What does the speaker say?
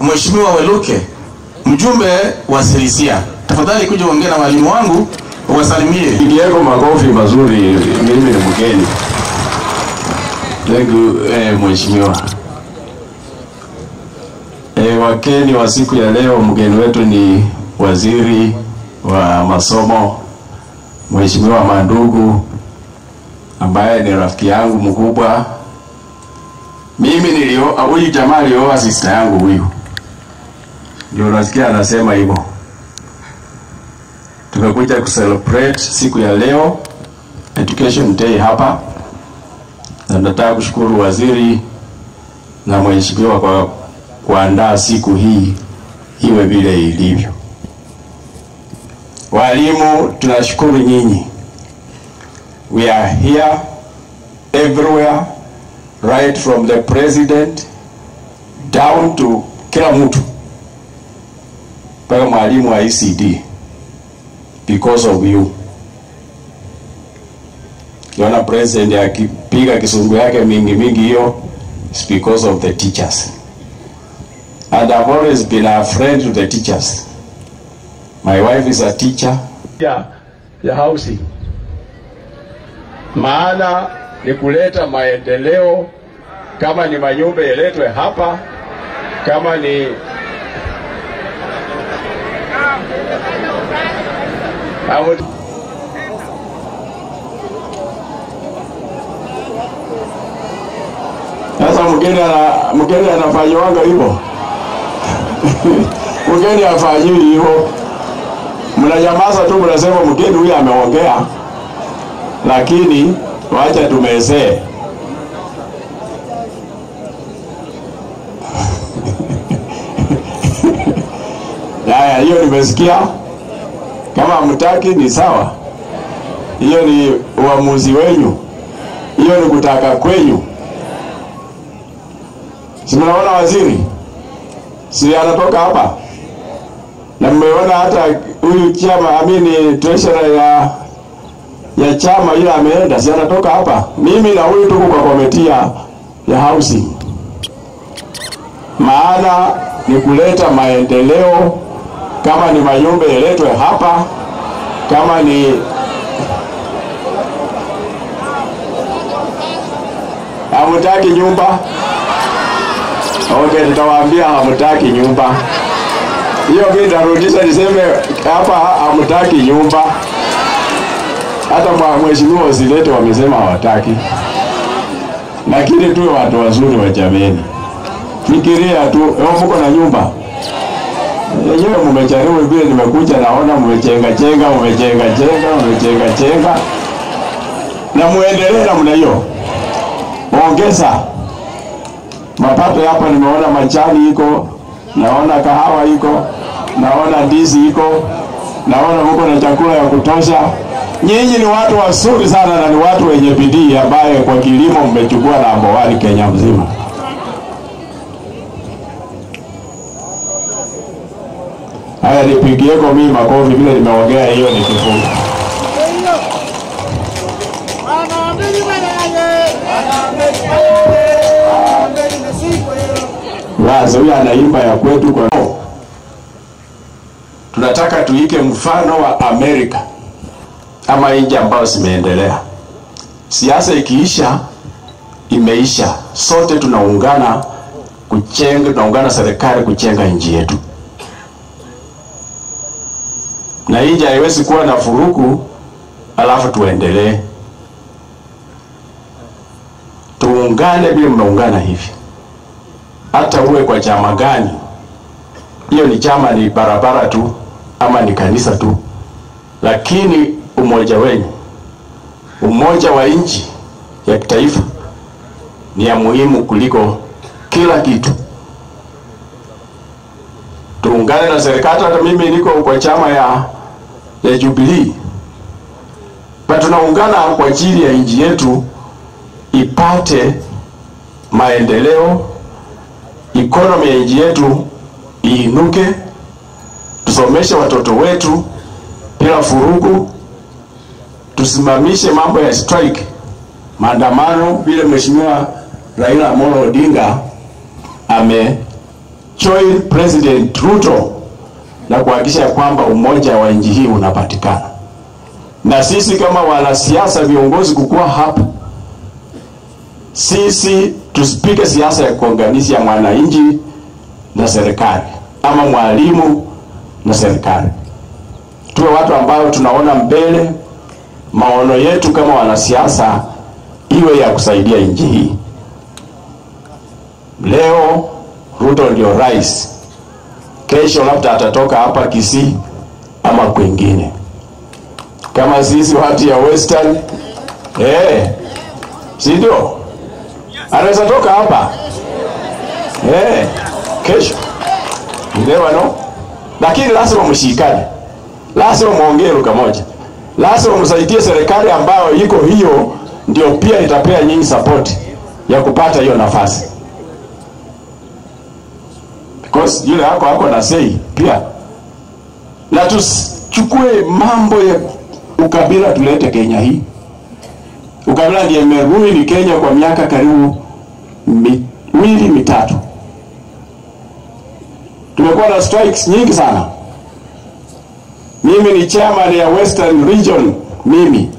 Mheshimiwa Weluke, mjumbe wa Sirisia. Tafadhali kuja uongee na walimu wangu uwasalimie. Pigieni makofi mazuri, mimi ni mgeni. Thank you, mheshimiwa. Wakeni wa siku ya leo, mgeni wetu ni waziri wa masomo Mheshimiwa Mandugu, ambaye ni rafiki yangu mkubwa. Mimi nilioa huyu jamaa, alioa sister yangu huyu. Ndio nasikia anasema hivyo. Tumekuja kucelebrate siku ya leo Education Day hapa. Na nataka kushukuru waziri na mheshimiwa kwa kuandaa siku hii iwe vile ilivyo. Walimu, tunashukuru nyinyi. We are here everywhere, right from the president down to kila mtu mpaka mwalimu wa ECD, because of you. Kiona president akipiga kisungu yake mingi mingi, hiyo it's because of the teachers. And I've always been a friend to the teachers. My wife is a teacher. Ya housing. Maana ni kuleta maendeleo. Kama ni manyumba yaletwe hapa, kama ni Sasa mgeni anafanywa hivyo. Mgeni afanyiwi hivyo. Mnanyamaza tu, mnasema mgeni huyu ameongea, lakini wacha tumezee. Haya, hiyo nimesikia. Kama hamtaki ni sawa. Hiyo ni uamuzi wenu. Hiyo ni kutaka kwenyu. Si mnaona waziri? Si anatoka hapa? Na mmeona hata huyu chama, amini treasurer ya chama ile ameenda, si anatoka hapa? Mimi na huyu tuko kwa committee ya housing. Maana ni kuleta maendeleo. Kama ni manyumba yaletwe hapa, kama ni hamutaki nyumba, okay, nitawaambia hamutaki nyumba. Hiyo mimi nitarudisha niseme hapa hamutaki nyumba. Hata mheshimiwa usilete wamesema hawataki. Lakini tuwe watu wazuri wa jamii. Fikiria tu, wewe mko na nyumba. Yenyewe mmejaribu vile nimekuja naona mmechenga chenga, mmechenga chenga, mmechenga chenga. Na muendelee namna hiyo. Ongeza mapato hapa. Nimeona majani iko, naona kahawa iko, naona ndizi iko, naona mko na chakula ya kutosha. Nyinyi ni watu wazuri sana na ni watu wenye bidii ambaye kwa kilimo mmechukua namba 1 Kenya mzima. Haya, nipigie kwa mimi makofi vile nimeongea hiyo nikifunga. Wazo huyu anaimba ya kwetu kwa. Tunataka tuike mfano wa Amerika ama nchi ambazo zimeendelea. Siasa ikiisha imeisha. Sote tunaungana kuchenga, tunaungana serikali kuchenga nchi yetu. Na nchi haiwezi kuwa na furuku alafu tuendelee. Tuungane vile mnaungana hivi. Hata uwe kwa chama gani, hiyo ni chama, ni barabara tu ama ni kanisa tu, lakini umoja wenu, umoja wa nchi ya kitaifa ni ya muhimu kuliko kila kitu. Tuungane na serikali. Hata mimi niko kwa chama ya Jubilee, but tunaungana kwa ajili ya nchi yetu ipate maendeleo, economy ya nchi yetu iinuke, tusomeshe watoto wetu bila furugu, tusimamishe mambo ya strike, maandamano vile Mheshimiwa Raila Amolo Odinga Join President Ruto na kuhakikisha kwamba umoja wa nchi hii unapatikana. Na sisi kama wanasiasa viongozi kukua hapa, sisi tusipige siasa ya kuunganisha mwananchi na serikali ama mwalimu na serikali. Tuwe watu ambao tunaona mbele, maono yetu kama wanasiasa iwe ya kusaidia nchi hii. Leo Ruto ndio rais, kesho labda atatoka hapa Kisii ama kwingine. Kama sisi watu ya Western, si ndio? Anaweza toka hapa kesho, ndio no? Lakini lazima mshikane, lazima muongee lugha moja, lazima msaidie serikali ambayo iko hiyo, ndio pia itapea nyinyi support ya kupata hiyo nafasi. Because yule hako na sei pia. Na tuchukue mambo ya ukabila tulete Kenya hii. Ukabila ndiye imeruini Kenya kwa miaka karibu miwili mitatu. Tumekuwa na strikes nyingi sana. Mimi ni chairman ya Western Region, mimi.